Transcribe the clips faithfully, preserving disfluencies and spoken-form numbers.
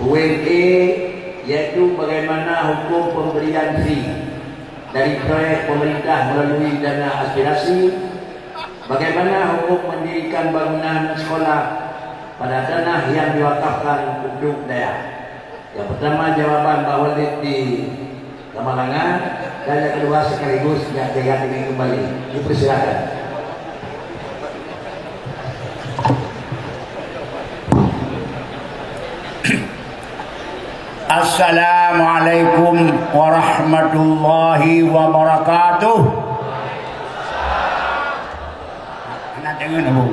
Poin A, yaitu bagaimana hukum pemberian fee dari proyek pemerintah melalui dana aspirasi, bagaimana hukum mendirikan bangunan sekolah pada tanah yang diwakafkan untuk dayah. Yang pertama, jawaban Pak Walid di Samalanga, dan yang kedua sekaligus yang saya ingin kembali. Dipersilakan. Assalamualaikum warahmatullahi wabarakatuh. Hana deungoe, Bu.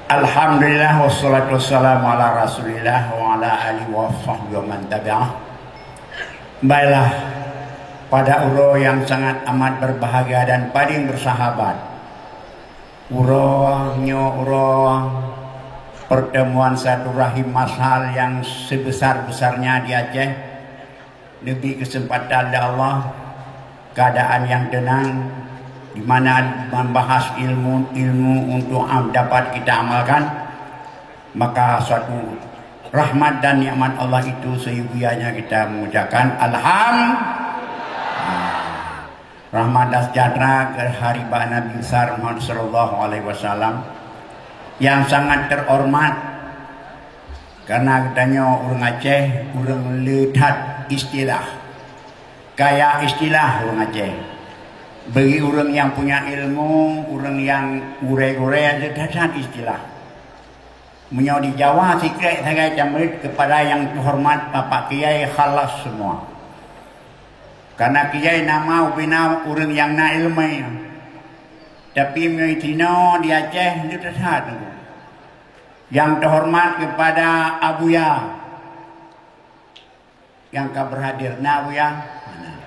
Alhamdulillah, wassalatu wassalamu ala Rasulillah wa ala alihi wa sahbihi wa man tabi'ah. Baiklah, pada uroe yang sangat amat berbahagia dan paling bersahabat, uroe nyoe uroe pertemuan silaturahim masal yang sebesar-besarnya di Aceh, diberi kesempatan oleh Allah, keadaan yang tenang, di mana membahas ilmu-ilmu untuk am-, dapat kita amalkan, maka suatu rahmat dan nikmat Allah itu seyogianya kita mengucapkan alham-, rahmat dan sejahtera ke hari ba Nabi besar Muhammad sallallahu alaihi wasallam yang sangat terhormat. Karena geutanyoe ureuëng Aceh, ureuëng le that istilah. Kaya istilah ureuëng Aceh. Bagi ureuëng yang punya ilmu, ureuëng yang gurée-gurée, le that istilah. Meunyoe di Jawa, sikrek sagai cambrit kepada yang terhormat Bapak Kiai, khalas semua. Karena Kiai nama ubena ureuëng yang na ilmu. Tapi meunyoe di sinoe di Aceh, le that. Yang terhormat kepada Abuya yang ka berhadir. Na Abuya? Mana?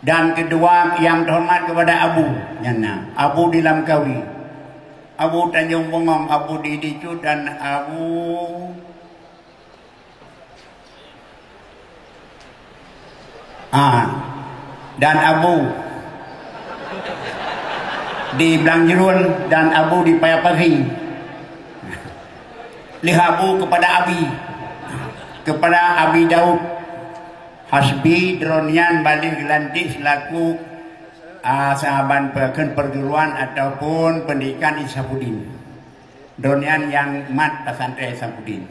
Dan kedua yang terhormat kepada Abu, nyan na. Abu di Lamkawi. Abu Tanjung Bungong, Abu di Dicu, dan Abu Ah, dan Abu di Blang Jruen dan Abu di Paya Pasi. Lheueh Abu kepada Abi, kepada Abi Daud Hasbi, droeneuh nyan baléh geulantik selaku, ah, sahabat pe-, kheun perguruan ataupun pendidikan Insafuddin. Droeneuh nyan nyang mat pesantren Insafuddin.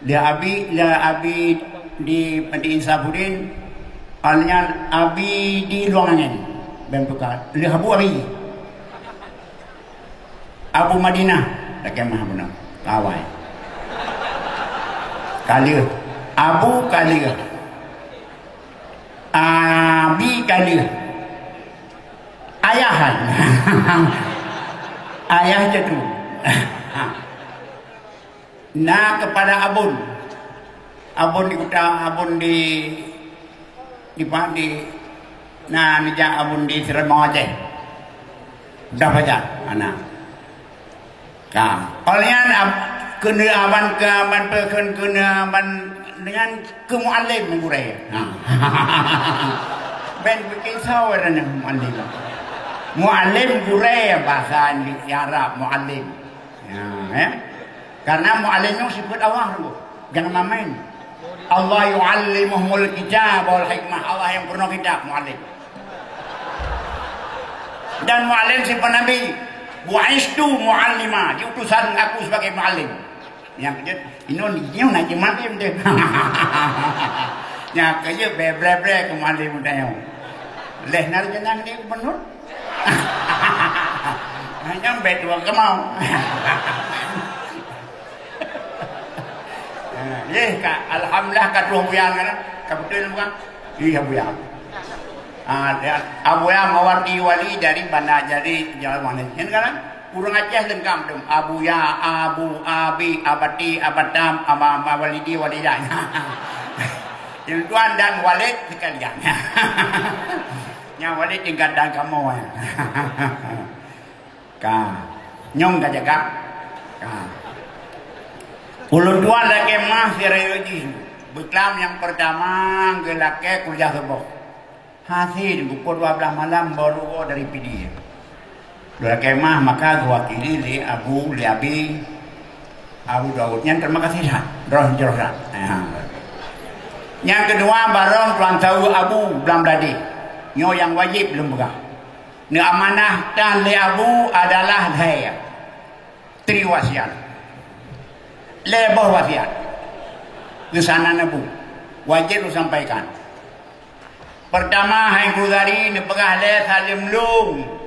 Lheueh Abi, lheueh Abi di, di Insafuddin, awaknyan Abi di Luang Angén, bèk tuka. Lheueh Abu Abi. Abu Madinah, lakèe meuh bunoe. Awai. Ka lheueh. Abu ka lheueh. Abi ka lheueh. Ayah kan? Ayah cit tu. Na kepada Abon. Abon di kuta, Abon di, di pa-, di, na neujak Abon di Seuramoe Aceh. Dah baca, ana. Ka. Awaknyan ab-, keuneuk aban, keu aban pe-, keu-, keuneuk aban dengan keu mualem gurèe. Ha. Bèk pikir sawa dengan mualem. Mualem gurèe bahasa Arab, mualem. Ya, eh. Karena muallim nyoe sifeut Allah tu. Jangan main-main. Allah yu'allimuhumul kitab wal hikmah. Allah yang peurunoe kitab muallim. Dan muallim sifeut Nabi. Bu'istu mu'allima. Diutusan aku sebagai muallim. Nyang keujeuet, inoe, inoe na jeuet muallim deh. Nyang keujeuet, bre-bre-bre keu muallim tanyoe. Leh na reuncana di gubernur. Hanya bèk dua keumau. Yeh, ka, alhamdulillah, ka troh Abuya kan? Ka beutôi bukan? Iya, Abuya. Ah, ya, Abuya mawardi wali dari Banda, dari Jawa Manis. Kan, kan? Ureueng Aceh leungkap dum. Abuya, Abu, Abi, Abati, Abatam, Ama, Ama Walidi, Walidah. Yang tuan dan Walid sekalian. Nyang Walid tingkat dan kamoe. Ka. Nyong ka jaga. Ka. Ulôn tuan lakèe meuh sirayeuk jih. Beuklam nyang peurtama geulakèe kuliah suboh. Hasé pukon dua blaih malam baru woe dari Pidie. Dua kemah maka geuwakili lé Abu, lé Abi, Abu Daud. Nyan terima kasih that. Droh, droh that. Ha. Nyang keudua, barong tuan saweue Abu Blang Bladeh. Nyoe nyang wajéb lôn peugah. Neuamanah tan lé Abu adalah lhèe. Tri wasiat. Lhèe boh wasiat. Keusanan Abu. Wajéb lôn sampaikan. Pertama, hai Guzari, neupeugah lé saleuem lôn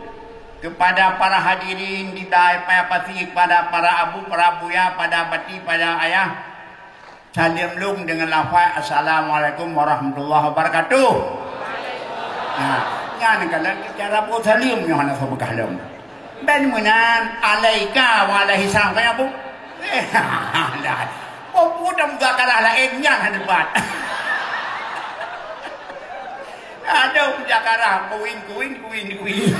kepada para hadirin di Dayah Paya Pasi, kepada para abu, para buya, pada bati, pada ayah. Saleuem lôn deungon lafaz, "Assalamualaikum warahmatullahi wabarakatuh." Nah, nyan kalau cara buet saleuem nyoe hana sapeugah lom. Ben meunan, alaika wa alaihi salam, kaya bu? Eh, dah. Oh, udah muzakarah laén nyan hana debat. Ada muzakarah, kuin, kuin, kuin, kuin.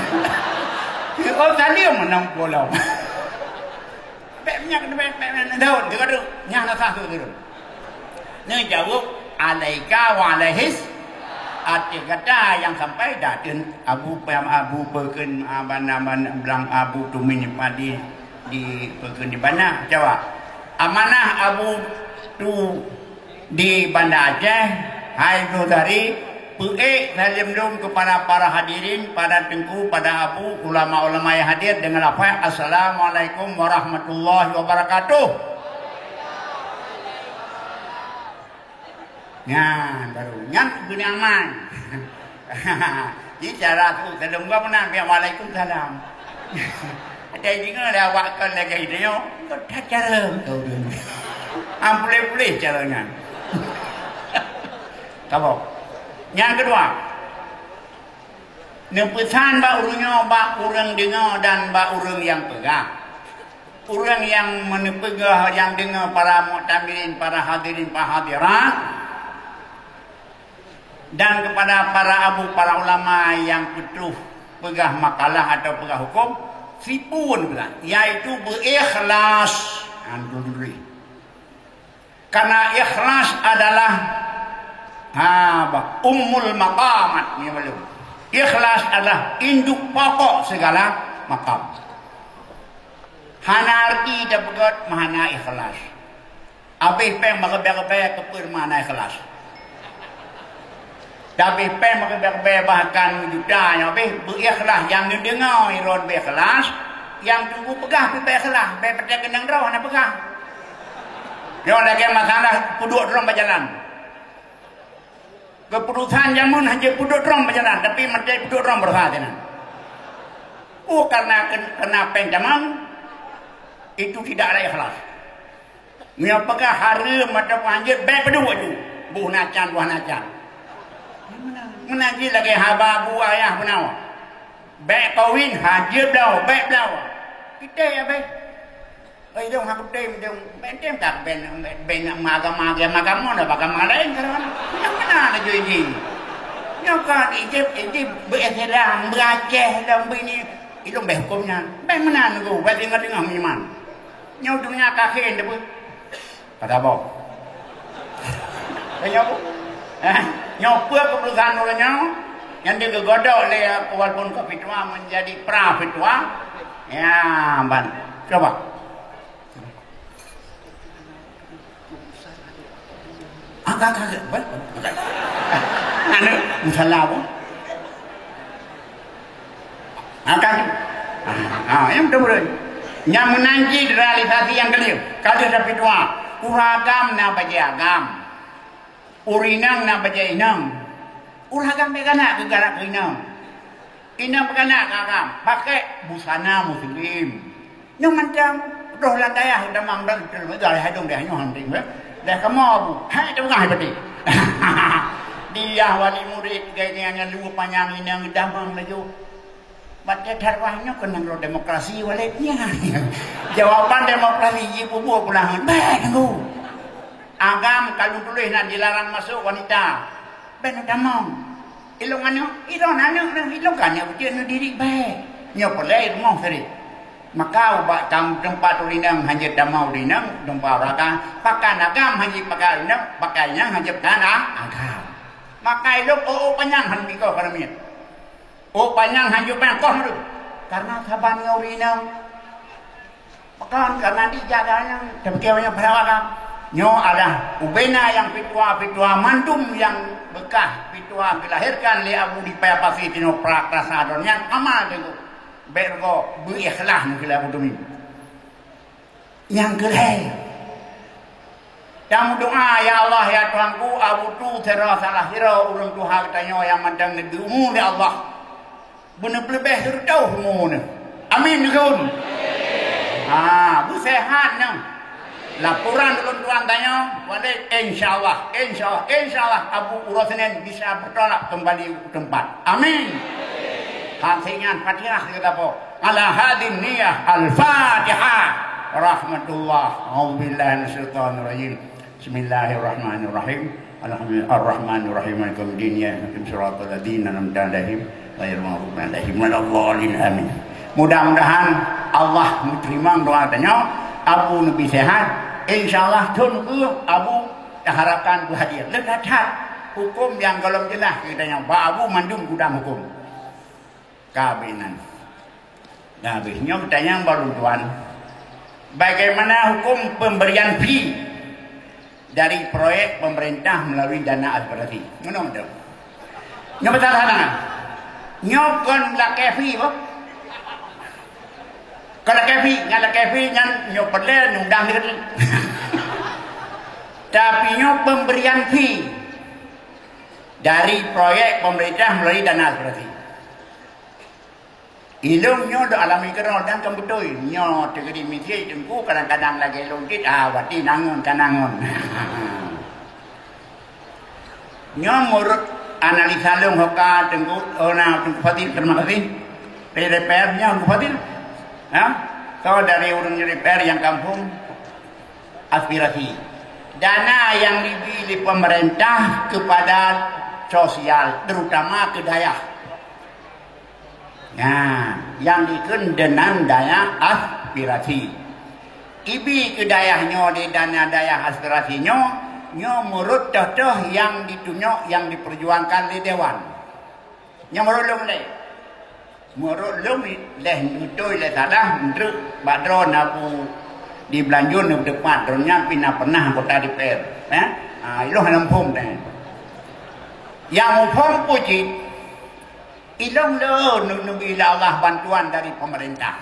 Oh, saleuem menang pulau. Bèk nyan, bèk, bèk, bèk, daun, dia kata, nyan dah sah tu, tu. Neujaweueb, "Alaika wa alaihis." Ateueh gata nyang sampai, dah teuh Abu Pam, Abu Peukén, ah, bana, bana, Blang Abu Tumin di padi, di Peukén di Banda. Jaweueb. Amanah Abu Tu di Banda Aceh, hai Guzari, peuék saleuem lôn kepada para hadirin, pada teungku, pada abu, ulama-ulama nyang hadir deungon lafaz, "Assalamualaikum warahmatullahi wabarakatuh." Nyan baru, nyan geunyang man. Jadi cara tu, saleuem gua meunan, "Waalaikumsalam." Ada deungoe lé awak kon lagèe itu nyoe, "Kok that cara kau tu?" Am puléh-puléh cara nyan. Ka boh. Nyang keudua, neupeusan bak ureueng nyoe, bak ureueng deungoe dan bak ureueng nyang peugah. Ureueng nyang meuneupeugah, nyang deungoe, para mu'tamirin, para hadirin, para hadirat, dan kepada para abu, para ulama nyang peutrôh peugah makalah atau peugah huköm, siphon pula, yaitu beuikhlas. Alhamdulillah. Karena ikhlas adalah, ha, bah, ummul maqamat, ni maklum. Ikhlas adalah induk pokok segala makam. Hana arti tapeugöt meuhana ikhlas. Abéh péng meureubai-reubai, keupeue meuhana ikhlas. Tabéh péng meureubai-reubai, bahkan meujuta nyoe abéh, beuikhlas. Nyang neudeungoe droe beuikhlas, nyang teungku peugah pih beuikhlas, bèk patéh keunong droe hana peugah. Nyoe lagèe masalah peuduek droe bak jalan. Keuputusan jameun hana peuduek droe bak jalan, tapi meuntèe peuduek droe beurasa sinan. Oh, karena, karena péng tamong, itu tidak ada ikhlas. Meunyoe peugah hareuem ataupun hanjeuet, bèk peuduek ju. Boh na can, boh na can. Meunan jih lagèe haba bu ayah peunawa. Bèk kawin, hanjeuet bloe, bèk bloe. Kitai abéh. Oi, dong, aku tem, dong. Bèk tem tak ben, ben, ben agama, agama, agama dah agama lain kan. Yang mana ada jual jih? Nyoe ka Egypt, Egypt, beu-Islam, beu-Aceh, dan beu-ini. Ilong bèk huköm nyan. Bèk meunan nunggu, bèk tinggai-tinggai meuiman. Nyoe dunia ka khen debu. Kata boh. Nyoe bu. Eh, nyoe peue keputusan ureueng nyoe? Nyang digeugodok lé walaupun ka fitwa menjadi pra fitwa. Ya, ban. Coba. Angkat, angkat, angkat. Anu, musala apa? Angkat. Ah, ah, yang betul-betul. Nyang meunan cit realisasi nyang keliru. Ka deuh tapi dua. Ureueng agam na bajèe agam. Ureueng inong na bajèe inong. Ureueng agam bèk galak keu galak keu inong. Inong beukanak keu agam, pakai busana muslim. Nyoe mantong, roh lam dayah tamong dan teuleumeudai hadong dayah nyoe hana teurimong. Dah kamoe bu, hai teungoh hai pati. Dia wali murid, gaya nyan luweue panyang inong tamong laju. Batèe that wah nyoe keunan roh demokrasi walét nyan. Jawaban demokrasi jipubuet pulang. Bèk nunggu. Agam ka lôn tuléh na dilarang masuk wanita. Bèk neutamong. Ilong aneuk, ilong aneuk nyoe, ilong ka aneuk beutôi neudidik bèk. Nyoe peureulèe rumoh sirek. Maka ubak tam-, teumpat ureueng inong hanjeuet tamong ureueng inong, teumpat ureueng agam, pakan agam hanjeuet pakai ureueng inong, pakai inong hanjeuet pakai a-, agam. Maka ilong ôk-ôk panyang han biko ka ramiet. Ôk panyang hanjeuet panyang koh meudu. Karena saban ngon ureueng inong. Pakon karena dijak nyan, tapi nyoe pada wakam. Nyoe adalah ubena nyang peutua-peutua mandum nyang bekas peutua geulahérkan lé Abu di Paya Pasi tinoh prak rasa don nyan amal teungku. Bèk rugoe beu ikhlas nyoe keu lé Abu Tumi. Nyang keulhèe, tameudoa, "Ya Allah, ya Tuhanku, Abu Tu sidroe salah sidroe ureueng tuha geutanyoe nyang mantong neubri umu lé Allah. Beuneupeuleubeih sireutôh umu neuh. Amin, neukheun." Ha, beuseuhat nyoe. Laporan ulôn tuan tanyoe, Walid, insya Allah, insya Allah, insya Allah, Abu uroe Senin bisa beutolak keumbali u teumpat. Amin. Hana nyan Fatihah sigoe saboh. Ala hadin niyah, Al-Fatihah. Rahmatullah. A'udzubillahi minasyaitonirrajim. Bismillahirrahmanirrahim. Alhamdulillah, Ar-Rahmanirrahim. Maliki yaumiddin. Iyyaka na'budu wa iyyaka nasta'in. Shiratal ladzina an'amta 'alaihim, ghairil maghdubi 'alaihim waladdallin. Amin. Mudah-mudahan Allah meuteurimong doa tanyoe, Abu neubi sehat. Insya Allah thon keue Abu taharapkan beuhadir. Leuh that-that huköm nyang gohlom jeulaih keu tanyoe. Bak Abu mandum gudang huköm. Ka abéh nan. Nah, abéh nyoe tanyong bak ulôn tuan, bagaimana hukum pemberian fee dari proyek pemerintah melalui dana aspirasi? Meunoe dong. Nyoe pasal hana. Nyoe kon lakèe fee, boh. Kon lakèe fee, nyan lakèe fee nyan nyoe peureulèe nyoe udang dikeue. Tapi nyoe pemberian fee dari proyek pemerintah melalui dana aspirasi. Ilôn nyoe dok alami keudroe dan kan beutôi. Nyoe teugedi miseue teungku kadang-kadang lagèe lôn cit, ah, wati nangon ka nangon. Nyoe meunurot analisa lôn hoka teungku, oh, na, Teungku Fadil, terima kasih. Dari D P R nyoe Teungku Fadil. Ha? Kau dari ureueng D P R nyang kampung aspirasi. Dana nyang dibi lé pemerintah kepada sosial, terutama ke dayah. Nah, nyang dikheun dana dayah aspirasi. Ibi keu dayah nyoe di dana dayah aspirasi nyoe, nyoe meunurot toh-toh nyang ditunyok, nyang diperjuangkan lé dewan. Nyang meunurot lôn lé. Meunurot lôn lé beutôi lé salah, meunurot bak droeneuh Abu di Blanjur neuh teupat, droeneuh nyan pih na pernah anggota D P R. Eh? Ah, ilôn hana muphom teuh. Nyang muphom peue cit? Ilôn le neu-, neubi lé Allah bantuan dari pemerintah.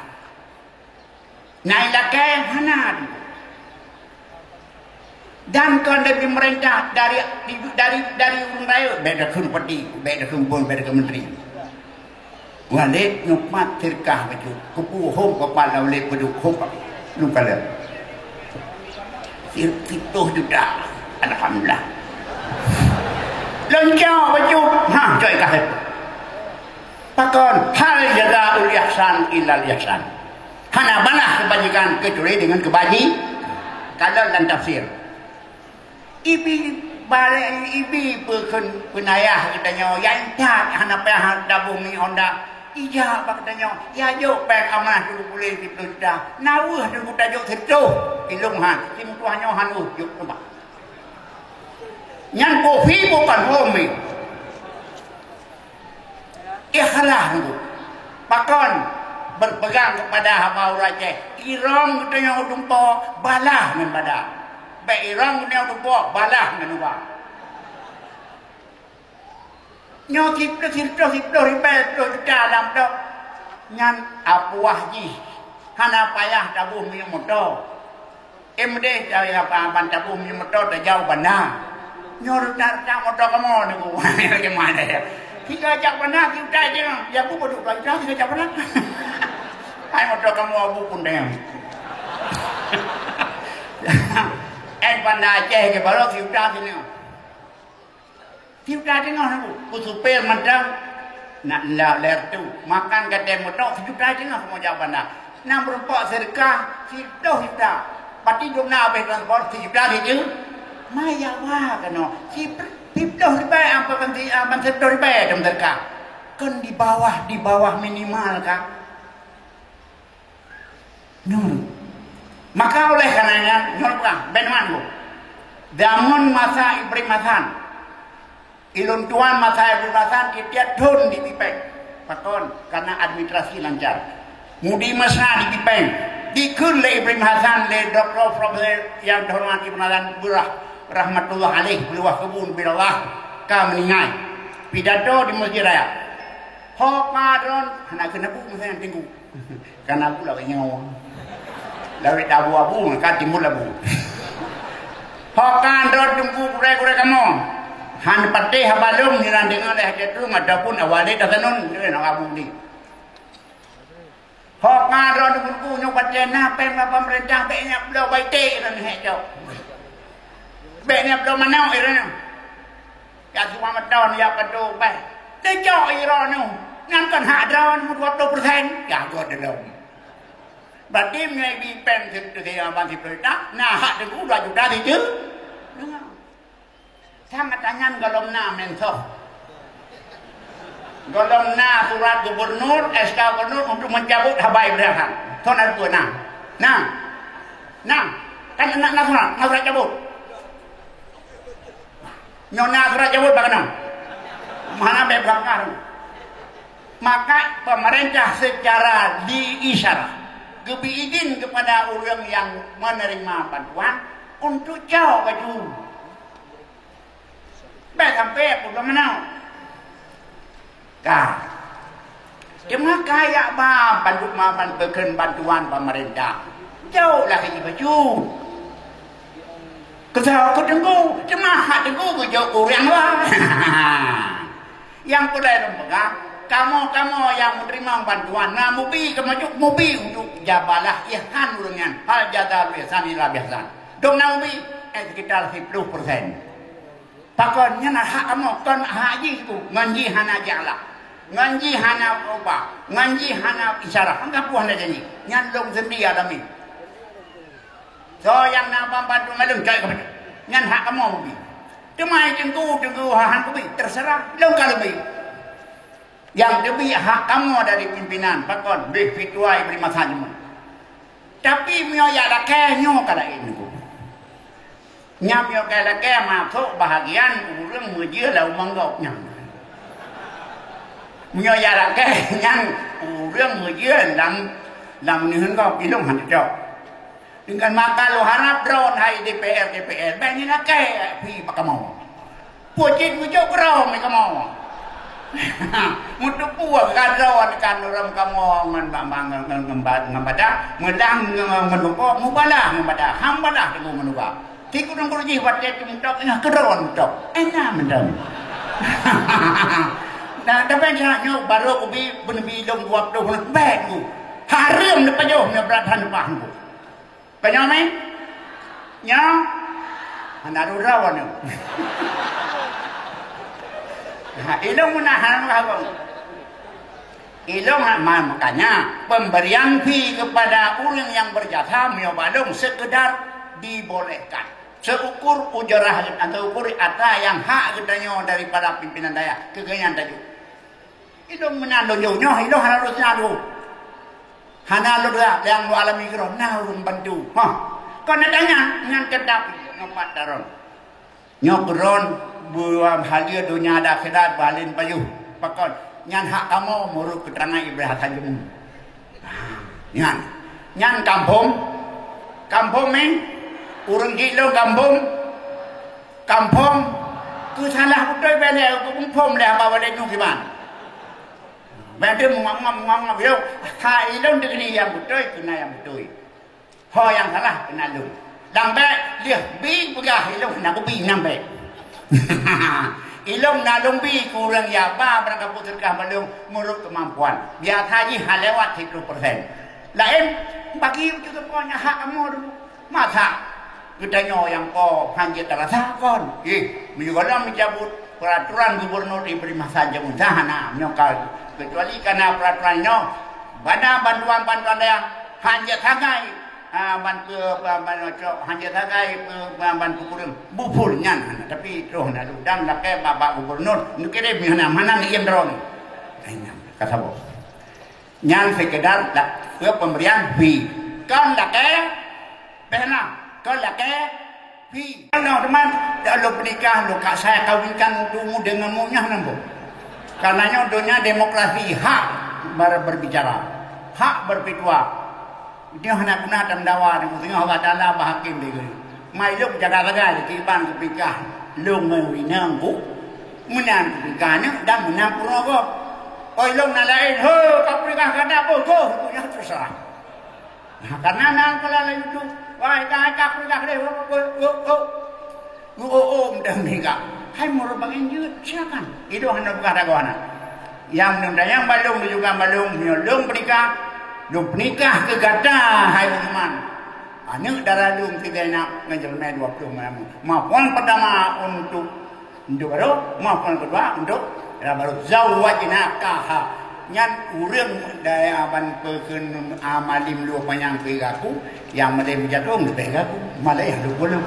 Nyan lakèe hana. Dan kon dari pemerintah, dari, dari, dari ureueng rayeuk, bèk takheun padi, bèk takheun bun, bèk takheun menteri. Walid nyoe pat seudeukah bacut, keupeue hom papa Walid peuduk hom papa. Lôn kalon. Siploh juta. Alhamdulillah. Lôn cok bacut, ha, cok ikhlas. Pakon, hal jazaul ihsan illal ihsan. Hana balah keubajikan keucuali deungon keubaji-, kalon lam tafsir. Ibi balek ibi peukheun peunayah geutanyoe, ya intat hana payah taboh mi honda. Ijak bak geutanyoe, ya jok péng amanah dulu puléh siploh juta. Na weueh teungku tajok sireutoh, ilôn han, si meutuah nyoe han weueh jok teuma. Nyan kopi bukan homi. Ikhlas nunggu. Pakon berpegang kepada haba ureueng Aceh. Irong geutanyoe dumpo balah ngon bada. Bèk irong geutanyoe dumpo balah ngon uba. Nyoe siploh, siploh, siploh ribèe, siploh juta lam dok. Nyan apuah jih. Hana payah taboh minyeuk moto. Eh, meudeh dari apa ban taboh minyeuk moto tajak u banda. Nyoe reutak-reutak moto kamoe niku. Bagaimana ya? Tiga jak banda, tiga jak. Ya, bu, bodoh, tiga jak banda. Hai moto kamoe, bu, pun dayang. Eh, Banda Aceh ke baru tiga sini. Sijuta teungoh nunggu. Ku supir mantong, nak ndak lé reutôh. Makan gata moto sijuta teungoh seumujak banda. Nam rumpok seudeukah siploh juta. Pati dum na habéh transport sijuta sijuta. Maya wa keunoe. Sip-, siploh ribèe ampa bansi, ah, ban siploh ribèe dum seudeukah. Kan di bawah, di bawah minimal ka. Nyoe. Maka oleh karena nyan, nyoe peugah, bèk nyan, Bu. Zaman masa Ibrahim Hasan. Ilôn tuan masa Ibrahim Hasan, tiep-tiep thon di Pipeng. Pakon, karena administrasi lancar. Mudi masa di Kipeng, dikheun lé Ibrahim Hasan, lé Doktor Profesor yang terhormat Ibrahim Hasan Burah, rahmatullah alaih, peuluwah kebun birallah, ka meuninggai. Pidato di Masjid Raya. Ho ka droen, hana keuneuk bu masa nyang teungku. Kana pula nyang awang. Lawét abu-abu, maka timbul abu. Ho ka droen teungku gurée-gurée kamoe. Han patéh haba lôn, nyan deungoe lé hajat lôn ataupun awali tasanun, nyan abu ni. Ho ka droen teungku nyoe patéh na péng bak pemerintah, bék nyak bloe baiték nyan hek cok. Bék nyak bloe manok nyan. Ya, cuma meuton, ya, padub, beh. Teucok iro nyoe. Nyan kon hak droen dua puluh persen. Ya, gok delom. Berarti meunyoe ibi péng se-, se-, abang siplôh juta, na hak teungku dua juta situ. Sama tanyan golom na mensos. Golom na surat gubernur, S K gubernur untuk mencabut haba Ibrahim Hasan. Son ada dua na. Na. Na. Kan na, na surat, na surat cabut. Nyoe na surat cabut bak keunoe. Mana bek belakang. Maka pemerintah secara diisyarah geubri izin kepada ureuëng nyang menerima bantuan untuk cok baju. Bek sampai pukul mana? Ka. Teuma kaya ba bantu maban beukeun bantuan pemerintah. Jauh lah haji baju. Kesal ke teungku, teuma hak teungku geujok urang lah. Yang pulai lom peugah, kamoe-kamoe yang menerima bantuan na mubi keumajuk mubi untuk jabalah ihsan ureuëng nyan. Hal jaza ihsan ila bihsan. Dong na mubi, eh, sekitar sepuluh persen. Pakon nyan hak kamoe, kon hak jih tu. Ngon jih hana jialah. Ngon jih hana ubah. Ngon jih hana isyarah. Angka puah na janji. Nyan lôn sendiri alami. So nyang na bang bantu ngalung cai kepada. Nyan hak kamoe mubi. Teuma teungku, teungku hahan kubi. Terserah. Lôn ka leubi. Nyang teubiet hak kamoe dari pimpinan, pakon, beh pituai bri masa jeumu. Tapi meunyoe jak lakée nyoe ka laén nyoe. Nyan meunyoe ka lakée masok bahagian ureuëng meujeuet lam umong gob nyan. Meunyoe jak lakée nyan ureuëng meujeuet lam, lam neuheun gob ilong han cocok. Dengan maka lôn harap droen hai D P R, D P R, bèk ni lakée phi bak kamoe. Peue cit meujok droen bak kamoe. Meuteupue ka droen kan ureueng kamoe ngon ba-, ba-, ngon, ngon, ngon ba-, ngon badah, meulang ngon, ngon uba, mubalah ngon badah, ham balah teungoh ngon uba. Ti kudong kuru jih watèe teumeutok, nyoe keudroen meutok. Ena meutok. Nah, tapi nyoe baru kubi, beuneubi lôn dua ploh bèk ku. Hareuem neupajoh nyoe brat han leupah ku. Ka nyoe meh? Nyoe? Hana rura wan nyoe. Ha, ilong meunahan lah abang. Ilong hak ma-, makanya pemberian fee kepada ureueng yang berjasa meunyoe balong sekedar dibolehkan. Seukur ujarah atau ukur ata nyang hak geutanyoe daripada pimpinan dayah keu geuhnyan tajok. Ilong meunan lôn jauh nyoe, ilong hana lôn seunyadu. Hana lôn rasa nyang lôn alami keudroe na ureueng bantu. Hah. Kon na tanya nyan tetap nyoe pat daron. Nyoe keudroe beuhalien donya ada akhirat beuhalien pajoh. Pakon nyan hak kamoe meurok keuterangan Ibrahim Hasan Jeumu. Nyan. Nyan kampông. Kampông nyan. Ureueng jih lôn kampông. Kampông. Keu salah beutôi bèk lé keu kampông lé haba walét nyoe kiban. Bèk teuh meuangap-angap yoh. Hai lôn deungon nyang beutôi keu na nyang beutôi. Ho nyang salah keu na lôn. Dan bèk lheueh bi peugah ilong hana kubi nyan bèk. Ilong na lôn bi keu ureueng ya ba barang kapeue seudeukah bak lôn meunurot keumampuan. Biasa jih ha lewat siplôh persen. Laén bagi keu hak kamoe dulu. Masa geutanyoe nyang po han jeuet tarasa kon? Ih, meunyoe gohlom meujabut peraturan gubernur dibri masa jameun sah hana meunyoe ka, kecuali kana peraturan nyoe bana bantuan-bantuan dayah han jeuet sagai. Ah, ban, ban, ban, han jeuet sagai, ban, ban peue kureueng bubul nyan hana, tapi troh na dan lakèe bak, bak gubernur neukirém hana, hana ngieng droeneuh. Hai nyan ka saboh. Nyan sekedar la-, pemberian fee. Kon lakèe, peh na, kon lakèe fee. Kalau teman, dak lo peunikah, lo kak saya kawinkan untuk mu dengan mu nyah nambah. Karena nyoe donya demokrasi, hak ber-, berbicara, hak berpituah. Nyoe hana guna tameudawa, teungoh Allah Taala bak hakém lé geuh. Mai lôn jaga-jaga, kiban kupeugah lôn ngon inong ku, meunan kupeugah aneuk dan meunan peurunoe gob. Oi lôn na laén, ho, ka peugah gata boh goh, nyan terserah. Nah, karena na kala laju tu, wah, ka, ka, ka, ka, ka, oh, oh, oh, oh. Ngu, oh, oh, meudah meudah. Hai, meureubangan jeuet, silakan. Idong hana peugah dagoe hana. Nyang meunang nyang balong, rujukan balong, meunyoe lôn peunikah, lôn peunikah keu gata, hai Uthman. Aneuk dara lôn si Zainab ngon jeulimé dua ploh malam. Mafhum pertama untuk Untuk baru, mafhum kedua untuk dara baru. Zawwajnakaha. Nyan ureueng daya ban peukheun amalim dua panyang keu gaku, nyang malém jatuh leubeh gaku. Malém dua puluh.